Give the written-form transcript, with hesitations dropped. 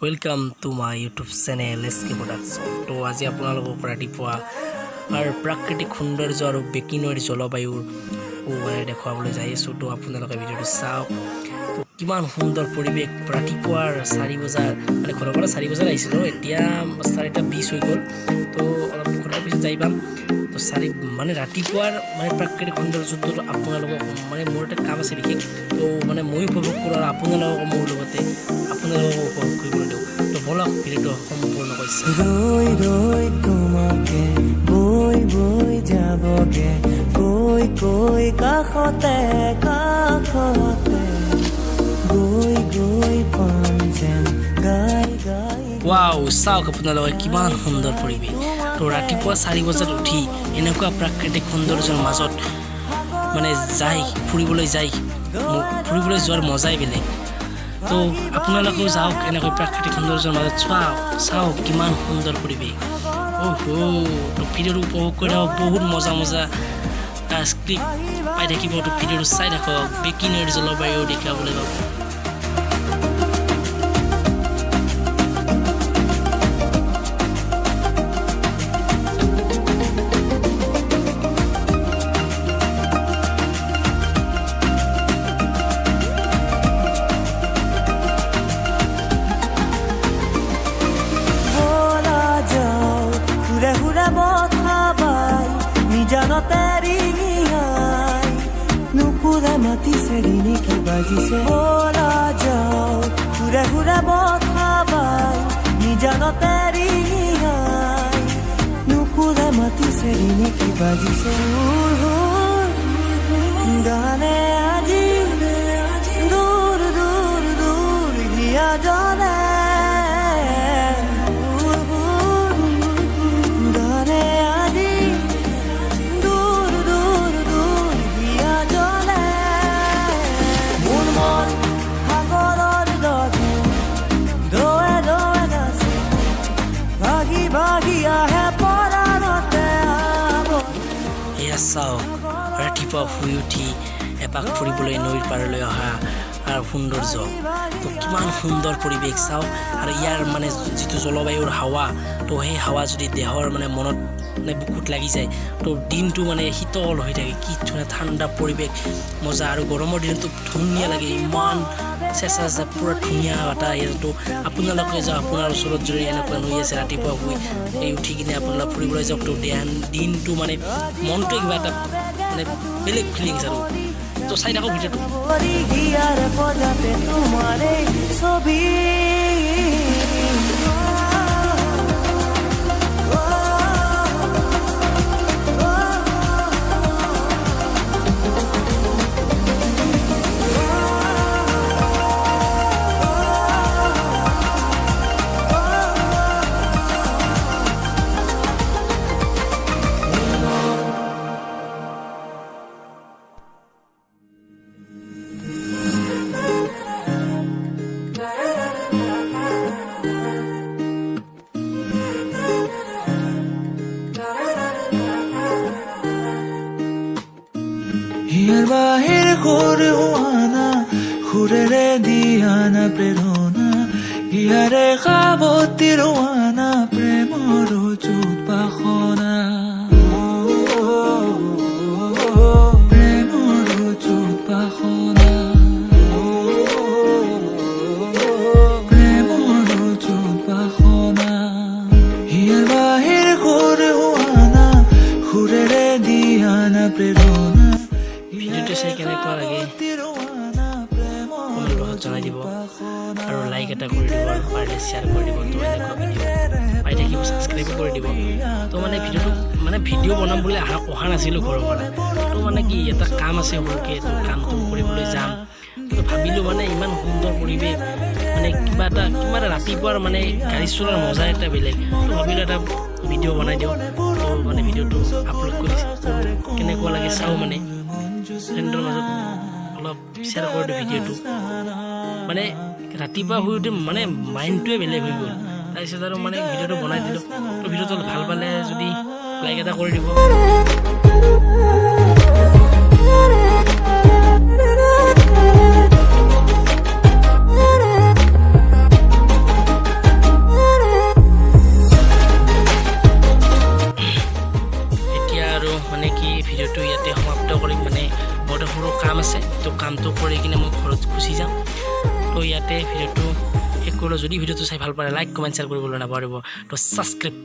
Welcome to my YouTube channel SK Production। তো আজি আপোনালোকক ৰাতিপুৱা আৰু প্ৰাকৃতিক সৌন্দৰ্য আৰু বেকী নৈৰ জলবায়ুৰ মানে দেখুৱাবলৈ যাই আছোঁ। তো আপোনালোকে ভিডিঅ'টো চাওক। তো কিমান সুন্দৰ পৰিৱেশ! ৰাতিপুৱাৰ 4 বজাৰ, মানে ঘৰৰ পৰা 4 বজাত আহিছিলোঁ, এতিয়া 4টা 20 হৈ গ'ল। তো অলপ ঘৰৰ পিছত যাই পাম। তো মানে ৰাতিপুৱাৰ মানে প্ৰাকৃতিক সৌন্দৰ্যটো আপোনালোকক, মানে মোৰ এটা কাম আছে বিশেষ, তো মানে ময়ো উপভোগ কৰোঁ আৰু আপোনালোককো মোৰ লগতে আপোনালোককো উপভোগ কৰিবলৈ দিওঁ। তো ব'লক, ভিডিঅ'টো সম্পূৰ্ণকৈ চাওঁ। ৰৈ ৰৈ তোমাকে বৈ বৈ যাবগে, কৈ কৈ কাষতে কাষতে গৈ গৈ পাম যেন গাই গাই। ৱাও, চাওক আপোনালোকে, কিমান সুন্দৰ পৰিৱেশ! তো ৰাতিপুৱা 4 বজাত উঠি এনেকুৱা প্ৰাকৃতিক সৌন্দৰ্যৰ মাজত মানে যাই ফুৰিবলৈ যাই ফুৰিবলৈ যোৱাৰ মজাই বেলেগ। তো আপোনালোকেও যাওক এনেকৈ প্ৰাকৃতিক সৌন্দৰ্যৰ মাজত। চাওক চাওক, কিমান সুন্দৰ পৰিৱেশ! অহ, তো ভিডিঅ'টো উপভোগ কৰি থাকক। বহুত মজা মজা ক্লিপ পাই থাকিব। তো ভিডিঅ'টো চাই থাকক। বেকী নৈৰ জলবায়ু দেখাবলৈ পাব। ব'লা যাওঁ সুৰে সুৰে বঠা বাই, নিজানতে ৰিঙিয়াই নুপুৰে মাতিছে, ৰিণিকি বাজিছে। ব'লা যাওঁ সুৰে সুৰে বঠা বাই, নিজানতে ৰিঙিয়াই নুপুৰে মাতিছে, ৰিণিকি বাজিছে। সুৰ সুৰ গানে আজি দূৰ দূৰ দূৰ হিয়া জ্বলে। সুৰ সুৰ গানে আজি দূৰ দূৰ দূৰ হিয়া জ্বলে। মোৰ মন সাগৰৰ দৰে ঢৌৱে ঢৌৱে নাচে, ভাগি ভাগি আহে পৰাণতে আৱৰি। এয়া চাওক, ৰাতিপুৱা শুই উঠি এপাক ফুৰিবলৈ নৈৰ পাৰলৈ অহা আৰু সৌন্দৰ্য। তো কিমান সুন্দৰ পৰিৱেশ চাওক। আৰু ইয়াৰ মানে যিটো জলবায়ুৰ হাৱা, তো সেই হাৱা যদি দেহৰ মানে মনত মানে বুকুত লাগি যায়, তো দিনটো মানে শীতল হৈ থাকে। কি ধুনীয়া ঠাণ্ডা পৰিৱেশ, মজা! আৰু গৰমৰ দিনতো ধুনীয়া লাগে, ইমান চেঁচা চেঁচা পূৰা ধুনীয়া বতাহ ইয়াতো। আপোনালোকে যাওক, আপোনাৰ ওচৰত যদি এনেকুৱা নৈ আছে, ৰাতিপুৱা শুই এই উঠি কিনে আপোনালোক ফুৰিবলৈ যাওক। তো দিনটো মানে মনটোৱে কিবা এটা মানে বেলেগ ফিলিংছ আৰু। তো চাই থাকক ভিডিঅ'টো। ভৰি হিয়াৰ পজাতে তোমাৰে ছবি। হিয়াৰ বাহিৰ সুৰ হোৱানা, সুৰেৰে দিয়ানা প্ৰেৰণা, হিয়াৰে সাৱতি ৰোৱানা প্ৰেমৰ যুত বাসনা, প্ৰেমৰ যুত বাসনা, প্ৰেমৰ যুত বাসনা। হিয়াৰ বাহিৰ সুৰ হোৱানা, সুৰেৰে দিয়ানা প্ৰেৰণা। ভিডিঅ'টো চাই কেনেকুৱা লাগে কমেণ্ট বক্সত জনাই দিব আৰু লাইক এটা কৰি দিব আৰু পাৰিলে শ্বেয়াৰ কৰি দিব। তো এনেকুৱা ভিডিঅ' পাই থাকিব, ছাবস্ক্ৰাইবো কৰি দিব। তো মানে ভিডিঅ'টো মানে ভিডিঅ' বনাম বুলি অহা নাছিলোঁ ঘৰৰ পৰা। তো মানে কি এটা কাম আছে সৰুকৈ, তো কামটো কৰিবলৈ যাম। তো ভাবিলোঁ মানে ইমান সুন্দৰ পৰিৱেশ, মানে কিবা এটা ৰাতিপুৱাৰ মানে গাড়ী চলোৱাৰ মজা এটা বেলেগ। তো ভাবিলোঁ এটা ভিডিঅ' বনাই দিওঁ। তো মানে ভিডিঅ'টো আপলোড কৰিছোঁ, কেনেকুৱা লাগে চাওঁ। মানে ফ্ৰেণ্ডৰ মাজত অলপ শ্বেয়াৰ কৰি দিওঁ ভিডিঅ'টো। মানে ৰাতিপুৱা শুই উঠি মানে মাইণ্ডটোৱে বেলেগ হৈ গ'ল। তাৰপিছত আৰু মানে ভিডিঅ'টো বনাই দিলোঁ। তো ভিডিঅ'টো ভাল পালে যদি লাইক এটা কৰি দিব। Thank you. আছে। তো কামটো কৰি কিনে মই ঘৰত গুচি যাম। তো ইয়াতে ভিডিঅ'টো শেষ কৰিলোঁ। যদি ভিডিঅ'টো চাই ভাল পালে, লাইক, কমেণ্ট, শ্বেয়াৰ কৰিবলৈ নাপাহৰিব। তো ছাবস্ক্ৰাইব।